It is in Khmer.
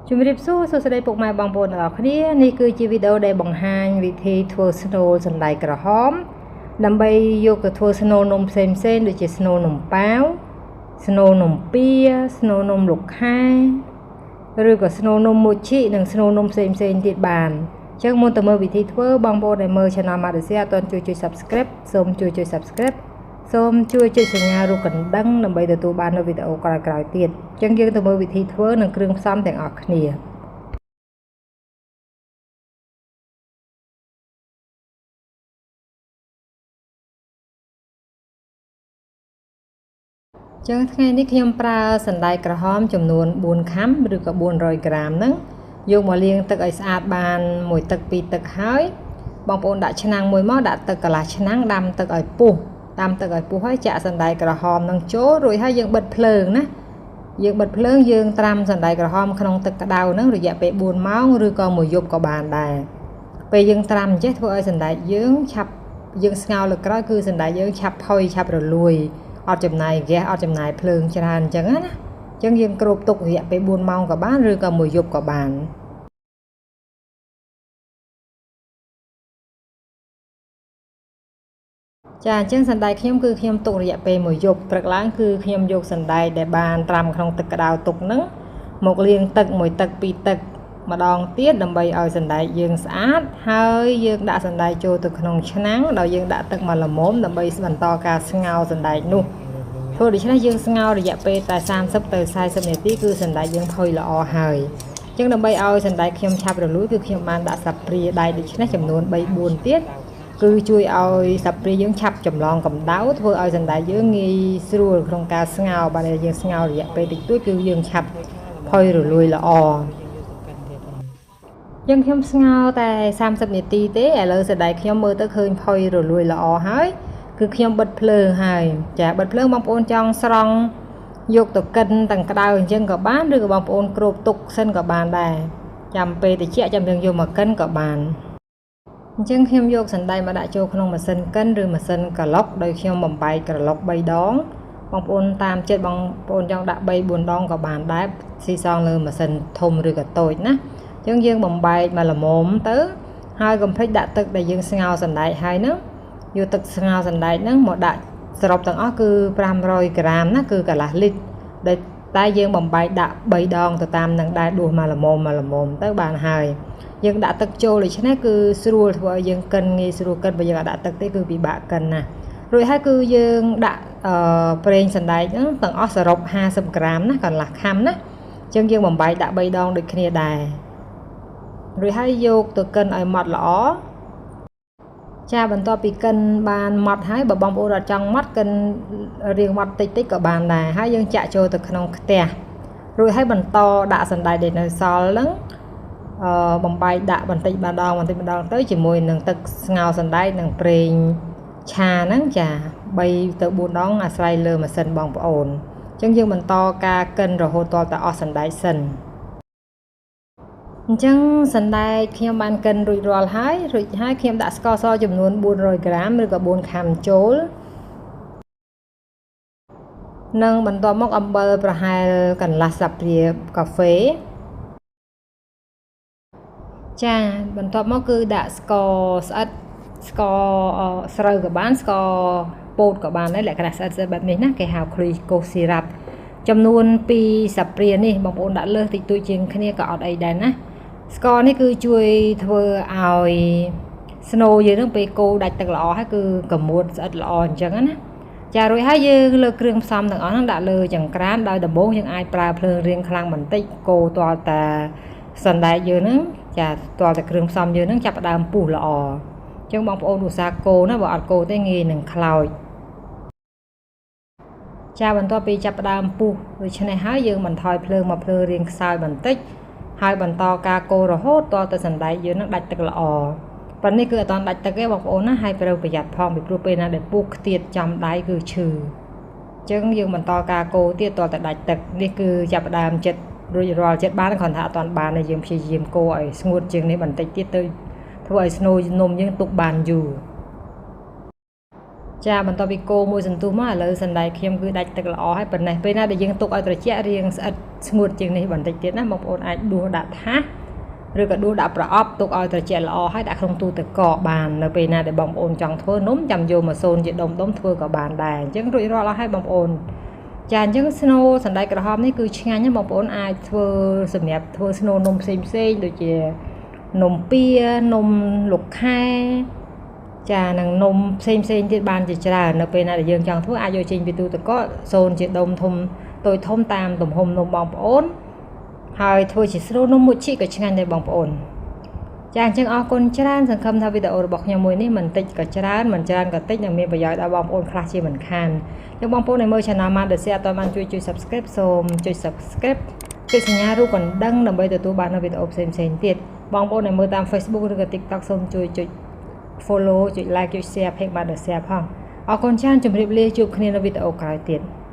ជំរាបសួរសួស្តីពុកម៉ែបងប្អូនទាំងអស់គ្នានេះគឺជាវីដេអូដែលបង្ហាញវិធីធ្វើស្នូលសណ្តែកក្រហមដើម្បីយកទៅធ្វើស្នូលនំផ្សេងៗដូចជាស្នូលនំប៉ាវស្នូលនំពៀស្នូលនំលោកខែឬក៏ស្នូលនំមូឈិនិងស្នូលនំផ្សេងៗទៀតបានអញ្ចឹងមុនទៅមើលវិធីធ្វើបងប្អូនដែលមើល Channel Malaysia អត់ទាន់ជួយចុច Subscribe សូមជួយចុច Subscribe សូមជួយចុចសញ្ញារូបកណ្ដឹងដើម្បីទទួលបាននូវវីដេអូក្រោយៗទៀតអញ្ចឹងយើងទៅមើលវិធីធ្វើនិងគ្រឿងផ្សំទាំងអស់គ្នាចឹងថ្ងៃនេះខ្ញុំប្រើសណ្តែកក្រហមចំនួន4ខាំឬក៏400ក្រាមហ្នឹងយកមកលាងទឹកឲ្យស្អាតបានមួយទឹកពីរទឹកហើយបងប្អូនដាក់ឆ្នាំងមួយមកដាក់ទឹកកន្លះឆ្នាំងដាំទឹកឲ្យពុះដាំទឹកឲ្យពុះហើយចាក់សណ្តែកក្រហមនឹងចូលរួចហើយយើងបិទភ្លើងណាយើងបិទភ្លើងយើងត្រាំសណ្តែកក្រហមក្នុងទឹកក្តៅហ្នឹងរយៈពេល4ម៉ោងឬក៏មួយយប់ក៏បានដែរពេលយើងត្រាំអញ្ចេះធ្វើឲ្យសណ្តែកយើងឆាប់យើងស្ងោរលើក្រោយគឺសណ្តែកយើងឆាប់ផុយឆាប់រលួយអត់ចំណាយហ្គាសអត់ចំណាយភ្លើងច្រើនអញ្ចឹងណាអញ្ចឹងយើងគ្របទុករយៈពេល4ម៉ោងក៏បានឬក៏មួយយប់ក៏បានចាអញ្ចឹងសណ្តែកខ្ញុំគឺខ្ញុំទុករយៈពេលមួយយប់ព្រឹកឡើងគឺខ្ញុំយកសណ្តែកដែលបានត្រាំក្នុងទឹកក្តៅទុកហ្នឹងមកលាងទឹកមួយទឹកពីរទឹកម្ដងទៀតដើម្បីឲ្យសណ្តែកយើងស្អាតហើយយើងដាក់សណ្តែកចូលទៅក្នុងឆ្នាំងដោយយើងដាក់ទឹកមកល្មមដើម្បីបន្តការស្ងោរសណ្តែកនោះធ្វើដូច្នេះយើងស្ងោររយៈពេលតែ30ទៅ40នាទីគឺសណ្តែកយើងផុយល្អហើយអញ្ចឹងដើម្បីឲ្យសណ្តែកខ្ញុំឆាប់រលួយគឺខ្ញុំបានដាក់ស្លាបព្រាដែកដូច្នេះចំនួន3 4ទៀតគឺជួយឲ្យស្លាបព្រាយើងឆាប់ចម្លងកម្ដៅធ្វើឲ្យសណ្តែកយើងងាយស្រួលក្នុងការស្ងោរបាទយើងស្ងោររយៈពេលតិចតួចគឺយើងឆាប់ផុយរលួយល្អយើងខ្ញុំស្ងោរតែ30នាទីទេឥឡូវសណ្តែកខ្ញុំមើលទៅឃើញផុយរលួយល្អហើយគឺខ្ញុំបិទភ្លើងហើយចាបិទភ្លើងបងប្អូនចង់ស្រង់យកទៅកិនទាំងក្តៅអញ្ចឹងក៏បានឬក៏បងប្អូនគ្របទុកសិនក៏បានដែរចាំពេលត្រជាក់ចាំយើងយកមកកិនក៏បានអញ្ចឹងខ្ញុំយកសណ្តែកមកដាក់ចូលក្នុងម៉ាស៊ីនកិនឬម៉ាស៊ីនក្រឡុកដោយខ្ញុំបំបែកក្រឡុក3ដងបងប្អូនតាមចិត្តបងប្អូនចង់ដាក់3 4ដងក៏បានដែរស៊ីសងលើម៉ាស៊ីនធំឬក៏តូចណាអញ្ចឹងយើងបំបែកមកល្មមទៅហើយកុំភ្លេចដាក់ទឹកដែលយើងស្ងោរសណ្តែកហើយហ្នឹងយកទឹកស្ងោរសណ្តែកហ្នឹងមកដាក់សរុបទាំងអស់គឺ500ក្រាមណាគឺកន្លះលីត្រដែលតែយើងបំបែកដាក់3ដងទៅតាមនឹងដែរដួសមកល្មមមកល្មមទៅបានហើយយើងដាក់ទឹកចូលដូច្នេះគឺស្រួលធ្វើឲ្យយើងកិនងាយស្រួលកិនបើយើងអត់ដាក់ទឹកទេគឺពិបាកកិនណាស់រួចហើយគឺយើងដាក់ប្រេងសណ្តែកហ្នឹងទាំងអស់សរុប50ក្រាមណាកន្លះខាំណាអញ្ចឹងយើងបំបែកដាក់3ដងដូចគ្នាដែររួចហើយយកទៅកិនឲ្យម៉ត់ល្អចាបន្ទាប់ពីកិនបានម៉ត់ហើយបើបងប្អូនអត់ចង់ម៉ត់កិនរៀងម៉ត់តិចតិចក៏បានដែរហើយយើងចាក់ចូលទៅក្នុងខ្ទះរួចហើយបន្តដាក់សណ្តែកដែលនៅសល់ហ្នឹងបំបែកដាក់បន្តិចម្ដងបន្តិចម្ដងទៅជាមួយនឹងទឹកស្ងោរសណ្តែកនិងប្រេងឆាហ្នឹងចា3ទៅ4ដងអាស្រ័យលើម៉ាស៊ីនបងប្អូនអញ្ចឹងយើងបន្តការកិនរហូតទាល់តែអស់សណ្តែកសិនអញ្ចឹងសណ្តែកខ្ញុំបានកិនរួចរាល់ហើយរួចហើយខ្ញុំដាក់ស្ករសចំនួន400ក្រាមឬក៏4ខាំចូលនិងបន្ទាប់មកអំបិលប្រហែលកន្លះស្លាបព្រាកាហ្វេចាបន្ទាប់មកគឺដាក់ស្ករស្អិតស្ករស្រូវក៏បានស្ករពោតក៏បានដែរលក្ខណៈស្អិតស្អិតបែបនេះណាគេហៅគ្លុយកូស៊ីរ៉ាប់ចំនួន2ស្លាបព្រានេះបងប្អូនដាក់លើសតិចតួចជាងគ្នាក៏អត់អីដែរណាស្ករនេះគឺជួយធ្វើឲ្យស្នូលយើងនឹងពេលកូរដាច់ទឹកល្អហើយគឺកម្មួតស្អិតល្អអញ្ចឹងណាចារួចហើយយើងលើកគ្រឿងផ្សំទាំងអស់ហ្នឹងដាក់លើចង្ក្រានដោយដំបូងយើងអាចប្រើភ្លើងរាងខ្លាំងបន្តិចកូរទាល់តែសណ្តែកយើងហ្នឹងចាទាល់តែគ្រឿងផ្សំយើងហ្នឹងចាប់ផ្ដើមពុះល្អអញ្ចឹងបងប្អូនឧស្សាហ៍កូរណាបើអត់កូរទេងាយនឹងខ្លោចចាបន្ទាប់ពីចាប់ផ្ដើមពុះដូច្នេះហើយយើងបន្ថយភ្លើងមកភ្លើងរាងខ្សោយបន្តិចហើយបន្តការកូររហូតទាល់តែសណ្តែកយើងនឹងដាច់ទឹកល្អប៉ុន្តែនេះគឺអត់ទាន់ដាច់ទឹកទេបងប្អូនណាហើយត្រូវប្រយ័ត្នផងពីព្រោះពេលណាដែលពុះខ្ទាតចំដៃគឺឈឺអញ្ចឹងយើងបន្តការកូរទៀតទាល់តែដាច់ទឹកនេះគឺចាប់ផ្ដើមចិត្តរួចរាល់ចិត្តបានគ្រាន់តែអត់ទាន់បានទេយើងព្យាយាមកូរឲ្យស្ងួតជាងនេះបន្តិចទៀតទៅធ្វើឲ្យស្នូលនំយើងទុកបានយូរ ចា បន្ទាប់ពីកូរមួយសន្ទុះមក ឥឡូវសណ្តែកខ្ញុំគឺដាច់ទឹកល្អហើយប៉ុណ្ណេះ។ ពេលណាដែលយើងទុកឲ្យត្រជាក់ រៀងស្អិតស្ងួតជាងនេះបន្តិចទៀតណា បងប្អូនអាចដួសដាក់ថាស ឬក៏ដួសដាក់ប្រអប់ ទុកឲ្យត្រជាក់ល្អ ហើយដាក់ក្នុងទូទឹកកកបាន។ នៅពេលណាដែលបងប្អូនចង់ធ្វើនំ ចាំយកមកសូនជាដុំដុំធ្វើក៏បានដែរ។ អញ្ចឹងរួចរាល់អស់ហើយបងប្អូន។ ចា អញ្ចឹងស្នូសណ្តែកក្រហមនេះគឺឆ្ងាញ់ណាបងប្អូន អាចធ្វើសម្រាប់ធ្វើស្នូនំផ្សេងផ្សេង ដូចជានំពៀ នំលោកខែ ចា និងនំផ្សេងផ្សេងទៀតបានជាច្រើន។ នៅពេលណាដែលយើងចង់ធ្វើ អាចយកចេញពីទូទឹកកក សូនជាដុំធំតូចធំតាមទំហំនំបងប្អូន ហើយធ្វើជាស្រូនំមួយជីក៏ឆ្ងាញ់ដែរបងប្អូន។ ចា អញ្ចឹងអរគុណច្រើន សង្ឃឹមថាវីដេអូរបស់ខ្ញុំមួយនេះមិនតិចក៏ច្រើន មិនច្រើនក៏តិច នឹងមានប្រយោជន៍ដល់បងប្អូនខ្លះជាមិនខាន។ អញ្ចឹងបងប្អូនដែលមើល Channel Madesia អត់បានជួយចុច Subscribe សូមចុច Subscribe ចុចសញ្ញារូបកណ្ដឹង ដើម្បីទទួលបាននូវវីដេអូផ្សេងៗទៀត។ បងប្អូនដែលមើលតាម Facebook ឬក៏ TikTok សូមជួយចុច follow ចុច like ចុច share page Madesia ផង។ អរគុណច្រើន ជម្រាបលា ជួបគ្នានៅវីដេអូក្រោយទៀត។